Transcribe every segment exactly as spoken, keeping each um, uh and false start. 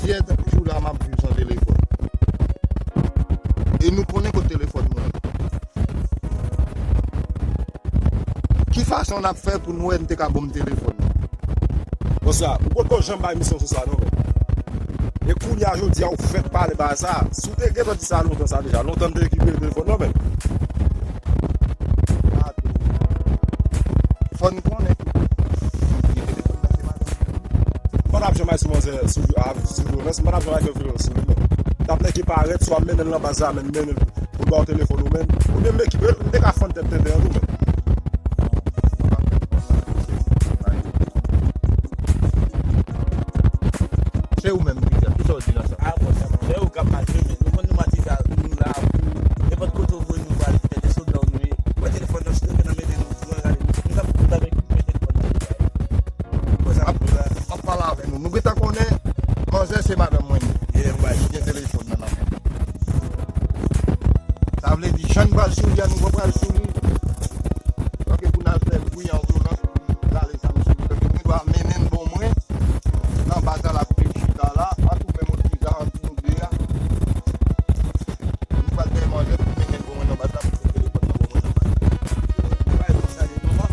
Plizyè jou la m ap viv san telefòn. E nou konnen kot telefòn mwen ye. Ki fason n ap fè pou nou wè n te ka ban m telefòn nan? Konsa, ou potko janm bay misyon sou sa non, men. E kounye a, jodi a, ou fèk pale bagay sa. Si w te gentan di sa lontan sa deja, lontan n te rekipere telefòn nan, men. Fò n konnen ki telefòn nan se madanm. M pa t ap janm al sou manzè, sou, a, sou vyolans, m pa t ap janm al fè vyolans sou li, men. T ap nèg ki parèt, swa mennen l nan baz la, men mennen l pou l ba w telefòn ou menm. Oubyen m, m te ka fann tèt tenten an tou, men. Se ou menm, Miguel, kisa w di nan sa? A, bon, se ou k ap mache, men nou konn nou mache sa, nou la pou nenpòt kote w voye nou pral fè de slogan nou ye. Pran telefòn nan, sou nan men nou, nou gade, nou, nou t ap, nou t ap rekipe telefòn nan. Konsa, m ap pale avè nou. Nou gentan konnen manzè se madanm mwen li. Li gen telefòn nan nan men. Sa vle di, jan n pral sou li a, nou pral sou li. Ok, pou n al fè bri an vyolans, pou n rale zam sou li. Paske nou dwa mennen l ban mwen, nan baz la, l ap chita la, an tou menm otiza, ant nou de a. Nou pral fè manzè pou mennen l ban mwen nan baz la, pou telefòn nan ban mwen nan baz la. Ou pa konn sa ye, manman?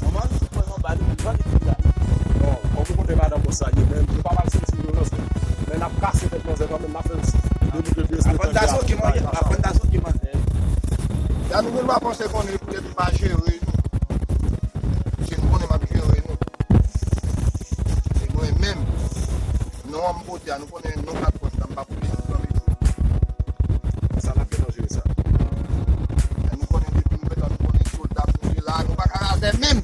Manman, ou pran yon bal, ou pran yon bal. Non, kòm ou konnen madanm ou sa ye, men nou pa pral soti vyolans, men. Men n ap kase tèt manzè kanmenm, n ap fè l demontre pi respektan. Aprann ta soke manzè, aprann ta soke manzè. Ya nou gen dwa panse konnen poutèt m pa jere nou. Paske nou konnen m ap jere nou. E mwen menm, non an m pote a, nou konnen non kat pòs la, m pa pote tout nan mesye. Sa n ap fè nan jere sa. Nou konnen depi nou gentan nou konnen sòlda pou nou ye la, nou pa ka atè menm.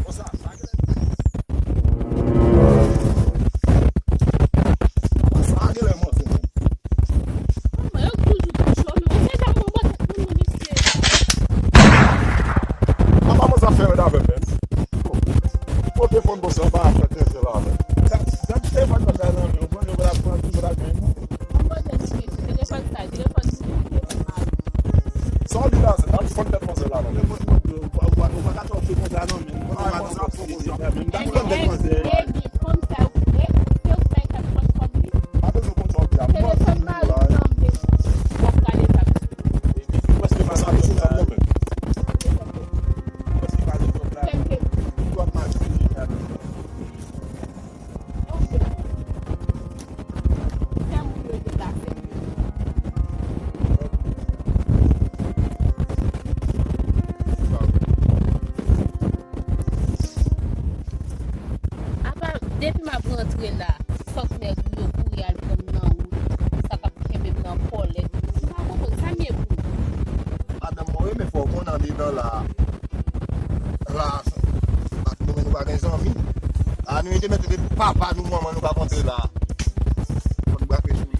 Konsa, sa genlè. Sa genlè manzè menm. Manman, yo toujou tou cho, men ou deja manman tèt moun nan mesye. Papa mwen sa fè rèd avè m menm. Kote fòn bòs la pa fè tenten la menm. Sa, sa telefòn nan la nan men, ou konn yo pa pran tou la men. Manman tèt mesye, telefòn sa, telefòn nou, telefòn mari. Sa w di la, se pa fòn tèt manzè la non. Telefòn mwen, ou pa, ou pa, ou pa ka tòche konsa non, men. Mwen pa tòche konsa, men. M pa fòn tèt manzè. Baby, fanm sa, ou, e, se ou bay kat pòs kòb li? Pa bezwen konn sa w di a. Telefòn mari m nan men. W ap gade sa. Ou prèske pa gade kòb la. Ou prèske pa gade kòb la. Ou ap mache. Ok. Fè moun yo deplase. Apa, depi m ap rantre la, fòk nèg yo kouri al pran m nan wout. Sa k ap kenbe m nan kòlèt. M pa konprann sa m ye pou. Madanm mwen, wi, men fò w konn andedan la. La, paske nou menm nou pa gen zanmi. La, nou te mete de papa nou, manman nou pa kontre la. Fò n brake sou li.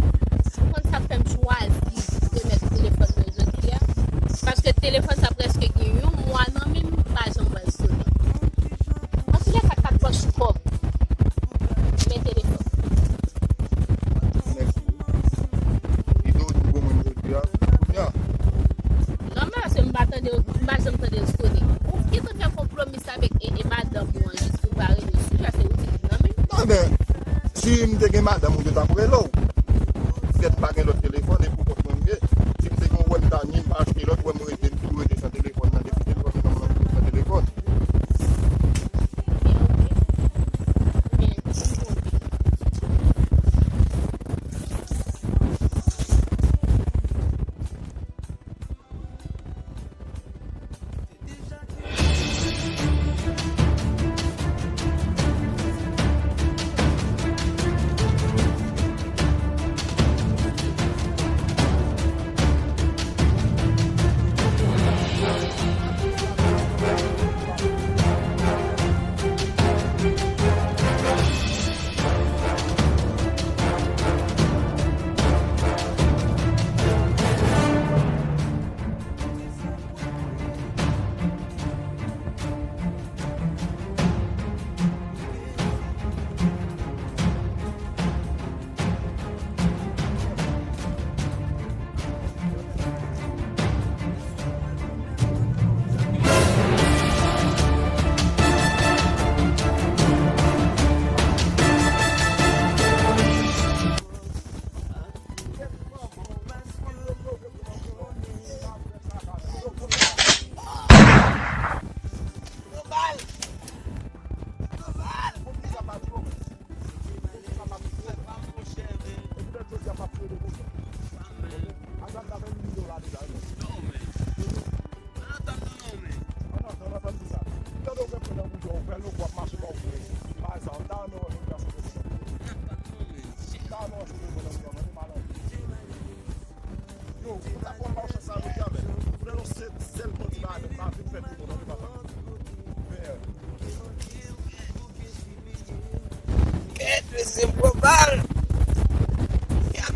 Ou konn sa k fè m chwazi remèt telefòn mwen jodi a? Paske telefòn sa prèske gen yon mwa nan men m, m pa janm wè l sonnen. Antoulèka, kat pòch kòb. Men telefòn. Mèsi. Li do di bon moun jodi a. Kounye a. Nòmal, se m pa tande, m pa janm tande l sonnen. Ou gentan fè konpwomi sa avèk e, e madanm ou an jis pou pa rele sou li, se ou ki nan men. Non, men, si m te gen madanm, ou te t ap rele w. Petèt m pa gen lòt telefòn, e pou kont mwen m ye. Si m te gen, ou wè m ta ni m pa achte lòt, ou wè m rete, m tou rete san telefòn nan, depi telefòn nan, mwen toujou san telefòn.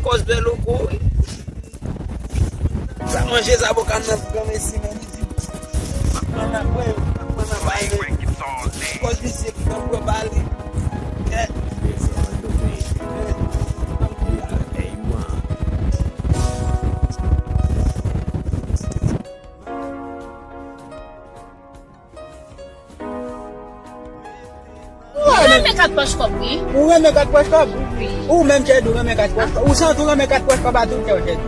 Kòz bèl ou kouri. Sa manje zaboka nan pran mesi men li di. Pran nan pran, pran nan bay men. Kòz misye ki nan pran bali. Eh. Ou renmen kat pòch kòb, wi. Ou renmen kat pòch kòb? Wi. Ou menm, Chèdi, ou renmen kat pòch kòb? Ou santi ou renmen kat pòch kòb a tout kè w, Chèdi?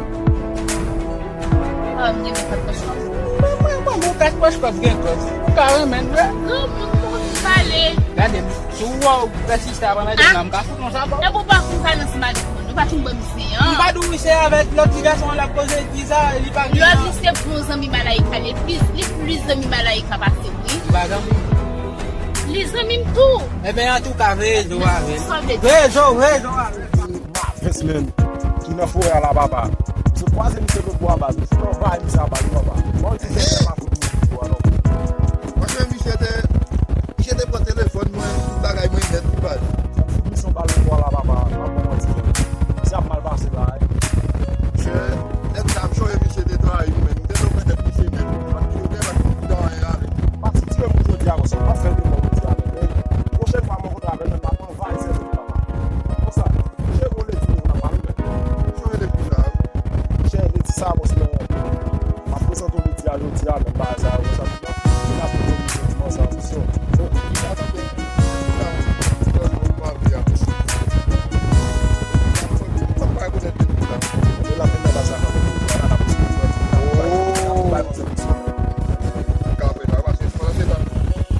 Ah, m renmen kat pòch kòb. Mwen, mwen, mwen, bon, kat pòch kòb gen kòb. Ou ka renmen l vre. Non, moun poko fin pale. Gade m. Si w wè w pèsiste ap anmède m la, m ka fout yon sabò. Epi w pa fin pale ansanm avèk mwen. Nou pa fin bò misye an. M pa di w wi, se avèk lòt ti gason an l ap koze, di sa, li pa gen. Lòt li se bon zanmi Malayika, li plis, li plis zanmi Malayika pase m, wi. Li pa zanmi w? Li zanmi m tou. Ebyen, antouka, veye zo avè l. Sa w vle di? Veye zo, veye zo avè l. Mavès, menm. Ki nan forè a la, papa. Misye kwaze misye lòt bò a, baz. Misye anvayi misye a bal, papa. Mwen di, misye pa fout misye bò a, non. Paske misye te, misye te pran telefòn mwen, tout bagay mwen nèt, wi, baz. Fout misye yon bal lòt bò a la, papa. Pa pran manti, non. Misye ap mal pase la, wi. Misye, nèg sa, m sonje misye te trayi m, men. M te tou mèt misye nèt, wi. M ap di, yo gen lòt moun ki ta anyen ale. M ap tire moun jodi a, konsa. M ap fè de mò jodi a, men. Pwochèn fwa mwen kontre avè l, men m ap anvayi sèvèl li, papa. Konsa, cheve w ledi, nou nan pale, men. Cheve ledi sa, wi. Cheve ledi sa, bòs, men. M ap prezante w ledi a jodi a, men bagay sa yo, sa, nou ap prezante w ledi a, sa, misye. Bon, sa, sa,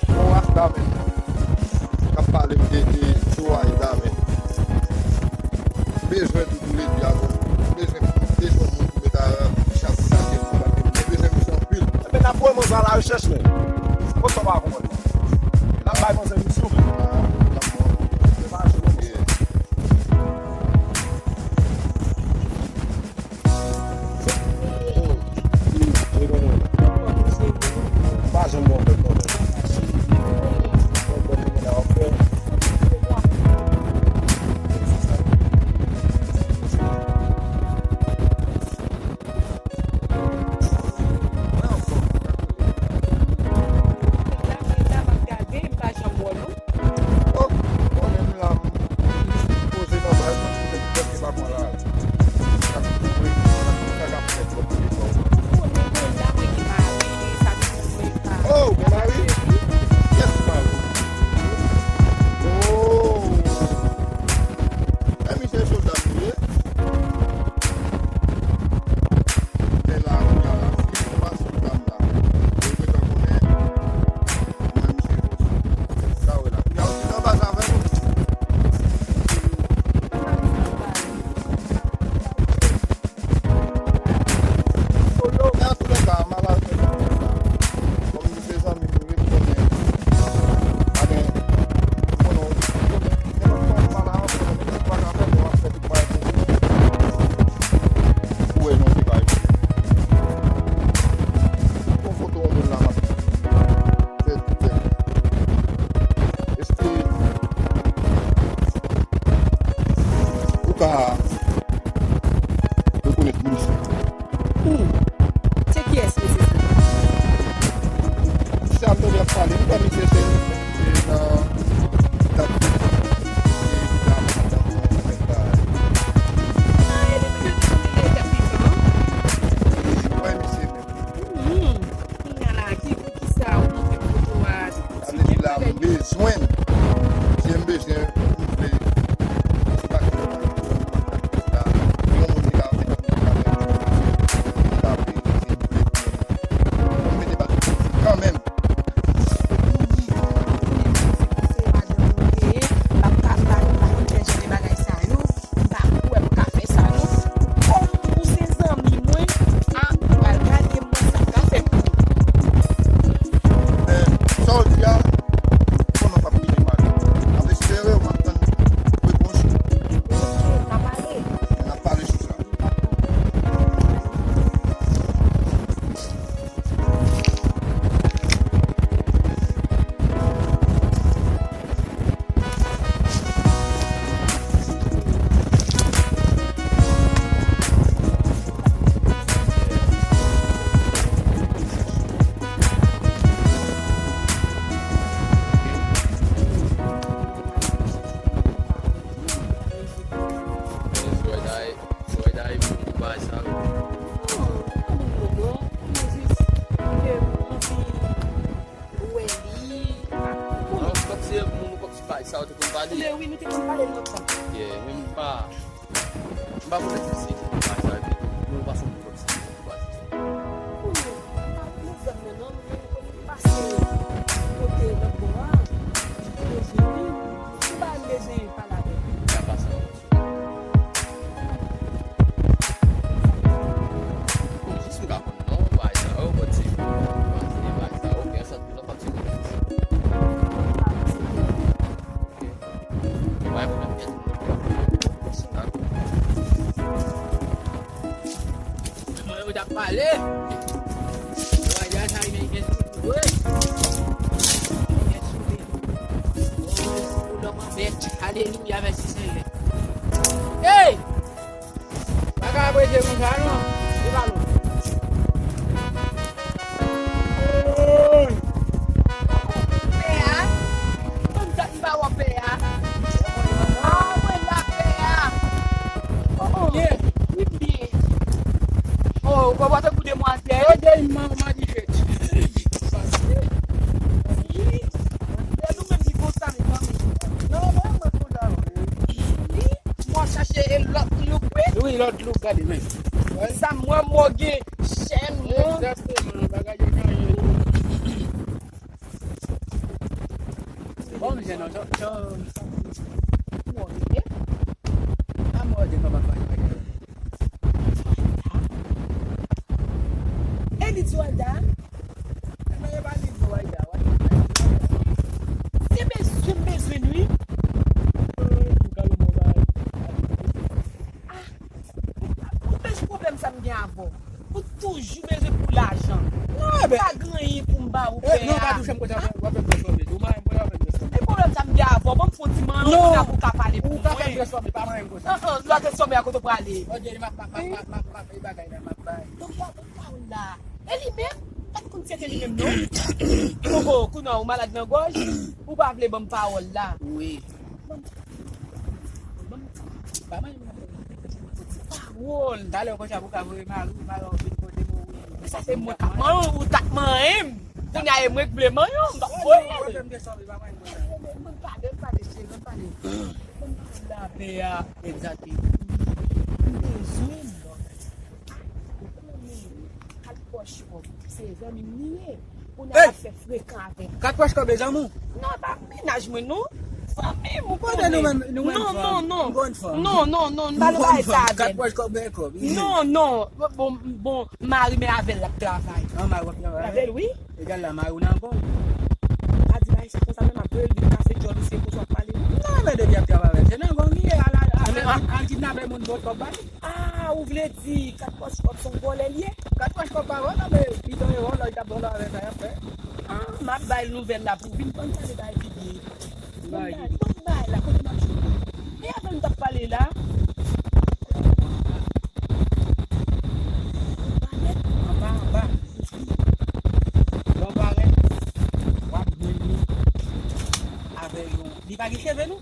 Bon, Asta menm k ap pale m de, de Zoraida menm. M bezwen doudou ledi a, bon. M bezwen, m bezwen moun pou met a, chak, chak jou pou mete. M bezwen misye anpil. Ebyen, n ap voye manzè a la rechèch, men. Konsa w pa konprann. N ap bay manzè misyon, men. Se pa jwe konsa. Oh, bon, menm la, m poze nan baz, m ap koute tout lòt ke pa pran la. K ap kouri, sa k ap fèt bò kote sa. Ou konnen mwen la, mwen gen mari, sa ki mwen pa. Oh, gen mari? Kiyès ki mari? Oh. E misye sòlda m ye? Men la, kounye a la, si m pa sòlda m la, yo gentan konnen. Mwen, misye, sa w wè la. Kounye a, ou vin anba sa avè nou. Men antoulèka, m al avè nou. Kòm nou se zanmi, nou ret konnen. Pa gen, konnen, konnen, nenpòt kòman m al avè nou, nenpòt bagay avè nou, w ap fè tout bagay pou ou. Ou wè, non, se pa yon foto yon moun la, m ap fè tout tèt. Èske ou ka rekonèt misye? Hmm. Se kiyès mesye sa? Misye ap tande ap pale. M kwè misye se, se nan dat. Ah, e li menm ki te dat vivan. Wi, m kwè misye menm. Hmm. Kounye a la, ki, pou ki sa ou montre foto a? Sa vle di la, m bezwen, si m bezwen, m vle, se pa ki Yeah, men m pa, m pa konnen si se bagay sa, epi nou pa fè m twòp si nou pa se sa. Konnen, m pa konnen zòn nan non, men m pase kote lòt bò a, m bezwen li, m pa bezwen pale avè l. Sa pase. Bon, jis m ka konn non, bagay sa yo, bon, se, se bagay sa yo, gen sa, tout sa, pa ti. Ok. Bay pwoblèm, gen tout. Dakò. Mwen, yo t ap pale. Yo, ay, ay, ay, men gen tout, wi. Gen tout, wi. Oh, oh, lòm an bèt. Alelouya, mèsi, Senyè. Hey! Pa ka apresye konsa non. Se pa lou. Pè a. Ban m dat m pa wè pè a. A, mwen la pè a. Oh, oh. Wi, m byen. Oh, ou pa wè tankou demwazèl. Yo, de man, man di fèt. E nou menm ki konsa, mezanmi. Non, mwen, mwen konsa, wi. Mwen chache e lòt look, wi. Wi, lòt look, gade, men. Sa m wè, mwen gen chèn, mwen. Egzakteman, bagay yo nan yo. Bon, mwen, non, non, non. Mwen, wi. A mwen, de kòman fè bagay. E li di Walda? Ebyen, e pa li di Walda, Walda. Se bezwen, bezwen, wi. Ah, ou bezwen pwoblèm sa m gen avè w. Ou toujou bezwen pou lajan. Non, ebyen. Pa gen anyen pou m ba ou, pè a. Non, pa touche m konsa, w ap fè m transfòme. Ou pa, w ap fè m transfòme. E pwoblèm sa m gen avè w, ban m fè yon ti manyen pou w ka pale pou mwen. Ou ka fè m transfòme, pa manyen m konsa. An, an, lè w transfòme a kote w prale. Ok, m ap, m ap, m ap, m ap, m ap, m ap, e bagay la, m ap bay. Donk, w ap, w ap pawòl la. E li menm, pa t konn si se te li menm, non. Oh, oh, kounye a, ou malad nan gòj, ou pa vle ban m pawòl la. Wi. Ban m, ban m, ba mwen yon ti pawòl. Talè w konsa pou ka voye mari w, mari w vin kote mwen, wi. Sa se mwen k ap manyen w, ou t ap manyen m. Kounye a, e mwen k vle manyen w, m t ap voye l. Mwen pale, mwen pale, cheri, mwen pale. Mwen pale la, pè a. Egzakteman. M bezwen l. Ou konnen, kat pòch kòb, se zanmi m li ye. Kounye a l ap fè frekan avè m. Kat pòch kòb e zanmi w? Non, pa mennaj mwen, non. Zanmi m, ou konnen. Kote nou menm, nou menm fanm? Non, non, non. Nou konn fanm. Non, non, non, m pa nan bagay sa avè l. Kat pòch kòb, bèl kòb. Non, non. Bon, bon, mari m avè l l ap travay. An, mari w ap travay? Avè l, wi. Egal la, mari w nan gòl. Pa di bagay sa konsa, men m ap voye l vin kase djòl ou, se konsa w ap pale. Non, men depi ap travay avè l, se nan gòl li ye, al, al, al, al kidnape moun, vòlè kòb ba li. Ah, ou vle di kat pòch kòb se yon vòlè l ye? Kat pòch kòb pa vòlè, men pito e vòlè, li t ap vòlè avè sa y ap fè. Ah, m ap bay l nouvèl la pou w vin ban m pale bagay pi byen. Ban m pale, ban m bay la, kote m ap jwenn li? E avè l m t ap pale la. Anba, anba. Lè w parèt, w ap jwenn li avè yon, li pa gen cheve, non?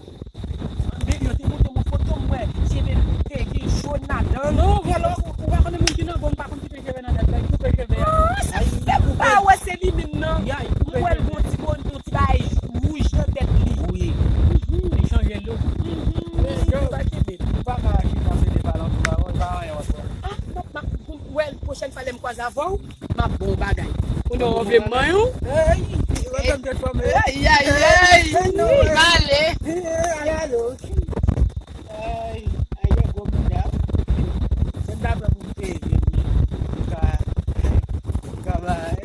Men yo te montre m yon foto, m wè cheve l te gen jòn ladan l. Non, vrè, lè w, ou pa konnen moun ki nan gòl, pa konn kite cheve nan tèt, li koupe cheve a. Ah, sa fè m pa wè se li menm nan. M wè l gon ti bon, gon ti bagay wouj nan tèt li. Wi. Mhm. Li chanje look. Mhm. Men yo, ou pa ka chita pede pale anpil pawòl, pa anyen w ap fè. Ah, m ap, m ap, m ap wè l pwochèn fwa lè m kwaze avè w. M ap ba w bagay. Ou non, w vle manyen w? Ey, ou wè m te fòme. Ey, ey, ey. Ey, non, ey. Pale. Ey, ey, ey, ey. Ey, ey, ey, gwo bouda. Se m ta pran pou m te vin, m ka, m ka bay.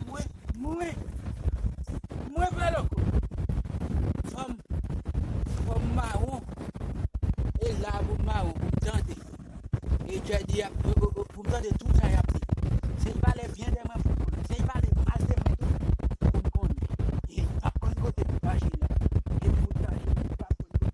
Mwen, mwen, mwen vle loko. Fanm, fanm mawon. E la pou m mawon, pou m tande. E Jedi ap, o, o, o, pou m tande tout sa y ap di. Se y pale byen de mwen pou m konnen. Se y pale mal de mwen tou pou m konnen. E m ap konn kote pou m mache la. E pou m mache, m ap konn kote.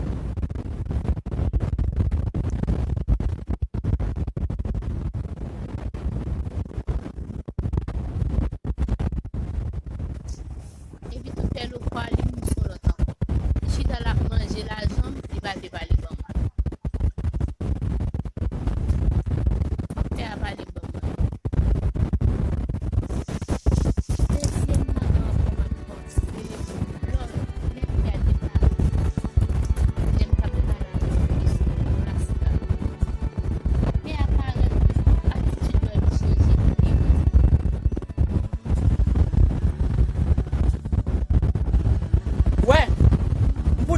Epi tou tèl ou kwa li, m sou lòt ankò. Li chita l ap manje lajan m, li pa vle pale ban mwen. Pè a pale ban mwen.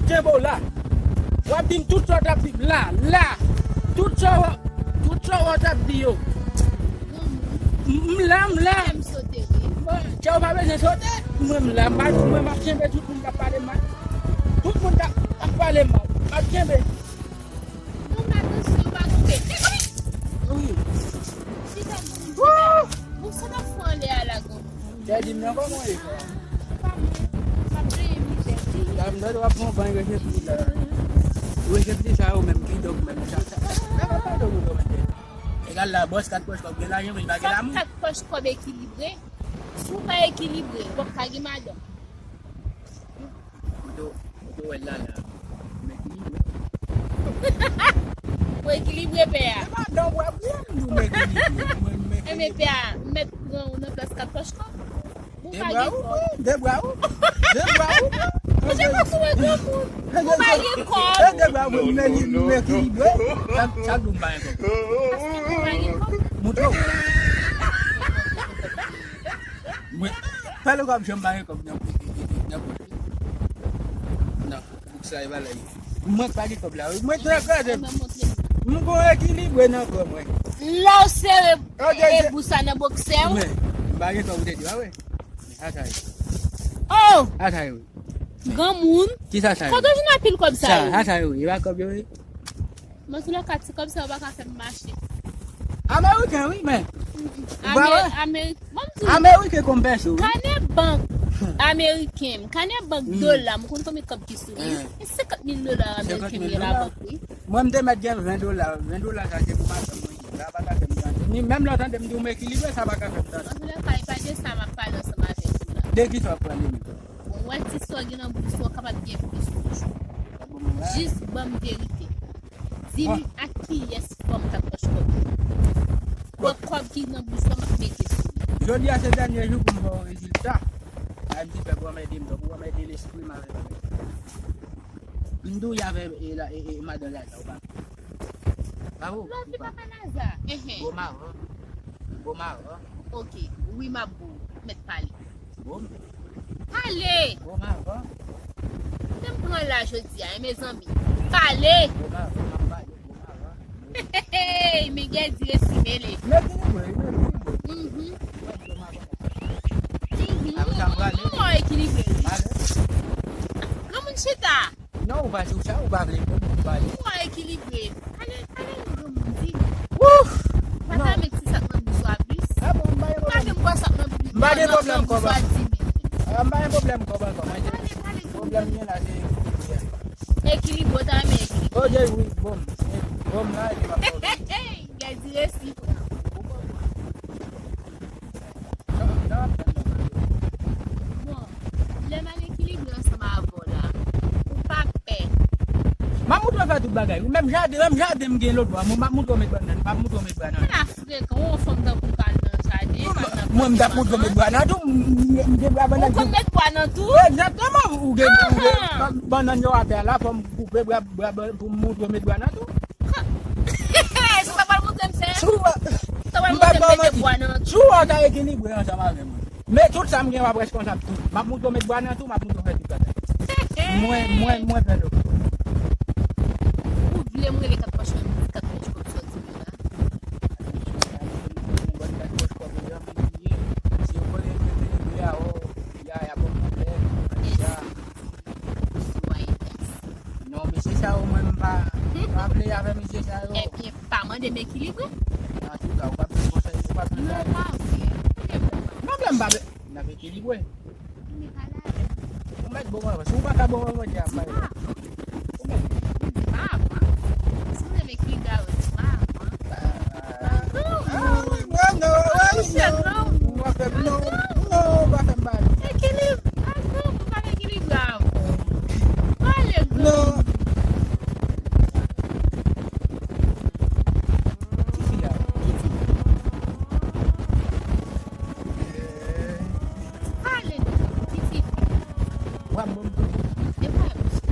Kenbe w la. W ap di m tout sa w t ap di m la, la. Tout sa w, tout sa w t ap di yo. M, m la, m la. Kè w pa bezwen sote. Mwen m la, m pa, mwen m ap kenbe tout moun k ap pale m mal. Tout moun k ap, ap pale m mal. M ap kenbe. Wi. Chita, chita. Bon, sa n ap fè anlè a la, gon. Tè di m nan kòman w ye, frè? Pa mwen, m ap benyen mizè. Sa m tande w ap pran bany reflechi la. Reflechi sa yo menm ki donk menm sa, sa, sa, sa pa tande w kòmantè. Egal la, bòs kat pòch kòb gen lajan, men li pa gen lamour. Kat pòch kòb ekilibre. Si w pa ekilibre, w p ap ka gen madanm. Ou te, ou te wè l la, la. M ekilibre. Ou ekilibre, pè a. E pa dan w ap ri, m di w m ekilibre. Mwen, m ekilibre. Enben, pè a, m mèt pran ou nan plas kat pòch kòb. Ou pa gen kòb. De bra ou, de bra ou. De bra ou, de bra ou. Ou se pa pou wè granmoun. Ou pa gen kòb. E de bra ou, m ekilibre. Sa, sa dou m pa gen kòb. Paske ou pa gen kòb. Montre w. Mwen, pale kòb, janm pa gen kòb nan, nan pòch. Nan bouk sa, e pa la ye. Mwen pa gen kòb la, wi. Mwen trè kraze. M gon ekilibre nan kò mwen. Lè w sere e bous sa nan boksè w. Mwen, m pa gen kòb, ou te di, a wi. Men sa sa ye. Oh! Sa sa ye, wi. Granmoun. Ki sa sa ye? Kote w jwenn anpil kòb sa yo? Sa, sa sa ye, wi. E pa kòb yo, wi. Mwen sou le kat, se kòb sa yo pa ka fè m mache. Ameriken, wi, men. Ameriken, bon, m di w. Ameriken konpè sou, wi. Kanè bank ameriken, kanè bank dola, m konn konbyen kòb ki sou li. E senkant mil dola ameriken m gen labank, wi. Mwen, m te mèt gen ven dola. Ven dola sa se pou madanm mwen. Sa pa ka fè m tande. Ni menm lè w tande m di w m ekilibre, sa pa ka fè m tande. Antoulèka, e pa de sa m ap pale ansanm avèk ou la. De ki sa w ap pale menm? Bon, ou wè ti sa w gen nan bous ou, w kapab gen plis toujou. Jis ban m verite. Di m ak kiyès fò m t ap pòch kòb. Bon, kòb ki nan bous ou, m ap mete sou li. Jodi a se dènye jou pou m ba w rezilta. Ay, m di fè granmè ede m, donk granmè ede lespri m avèk. M di w y avè e, la, e, e, madan Laza, ou pa. Bravo. Lòt li papa Laza. Enhen. Bon maman. Bon maman. Ok. Wi, m ap bon. Mèt pale. Bon. Pale. Bon maman. Menm pran la jodi a, mezanmi. Pale. Bon maman, m ap pale. Bon maman. Hey, Miguel di resi mele. Mèt vini mwen, mèt vini mwen. Mhm. Mhm. Ou ekilibre. Granmoun chita. Non, ou pa di w sa, ou pa vle konn, ou pa vle. Ou ekilibre. Ale, ale, nou granmoun di. Ouf! Pa ta met ti sak nan bouch ou a plis. Ah bon, m pa gen pwoblèm. M pa gen pwoblèm kòb ankò. M pa gen pwoblèm kòb ankò. Pale, pale, pwoblèm mwen la, se ekilibre. Ekilibre, ou ta renmen ekilibre. Ok, wi, bon. Bon, la, epi m ap pale. Gade, resi. Bon, lè m al ekilibre ansanm avè w la, ou pa pè. M ap montre w fè tout bagay. Menm jaden, menm jaden m gen lòt bò a, m ap montre w met bannann, m ap montre w met bannann. Ala frekan, ou yon fanm tankou w ka al nan jaden, ou ka al nan bannann. Mwen, m t ap montre w met bannann tou, m, m, m gen bwa bannann tou. Ou konn met bwa nan tou? Egzakteman, ou gen, ou gen bannann yo atè a la, fò m koupe bwa, bwa, bwa pou m montre w met bwa nan tou. Sa w pral montre m fè? Sa w pral montre m mete bwa nan? Si w wè w ta ekilibre ansanm avè mwen. Men tout sa m gen, w ap responsab tou. M ap montre w met bwa nan tou, m ap montre w fè tout bagay. Mwen, mwen, mwen fè lòt. Ou vle m rele kat pòch mwen, m di kat pòch kòb sòti mwen la. Si yo konnen m ekilibre a, oh, ya, y a bon pwoblèm. Mèsi. Non, mesye sa yo, mwen, m pa, m pa vle avè mesye sa yo. Ebyen, pa mande m ekilibre. Antouka, ou pa bezwen konsèy, ou pa bezwen. Non, pa vre. Kote m nan? Non, m pa vle. N ap ekilibre. Ou mèt bon avan. Si ou pa ka bon avan, di a, m pa vle. Ou mèt. Di m avan. Si w te vle ekilibre avè m, di m avan. Ah, non, non, non, non. Ou pa fè m, non, non, ou pa fè m pale. Ekilib. Ah, non, ou pa ekilibre avè m. Pale, non. Ti fi a. Ki ti fi? Pale, non. Ki ti fi? W ap ban m kote. E pa yon ti fi.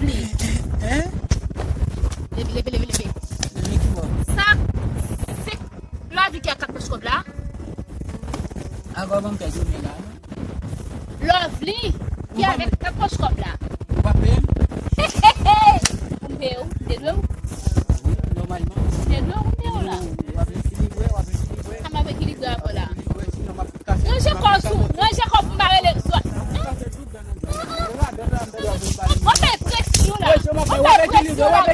Leve, leve, leve, leve. Sa, se Lovely ki a kat pòch kòb la. Avan m pèdi w men la. Lovely ki avèk kat pòch kòb la. Ou pa peye m? M peye w, m te dwe w. Nòmalman. M te dwe w, m peye w la. W ap ekilibre, w ap ekilibre. Sa m ap ekilibre avè w la. Ranje kò w sou, ranje kò w pou m pa rele. Mwen bay presyon la. Mwen bay presyon la.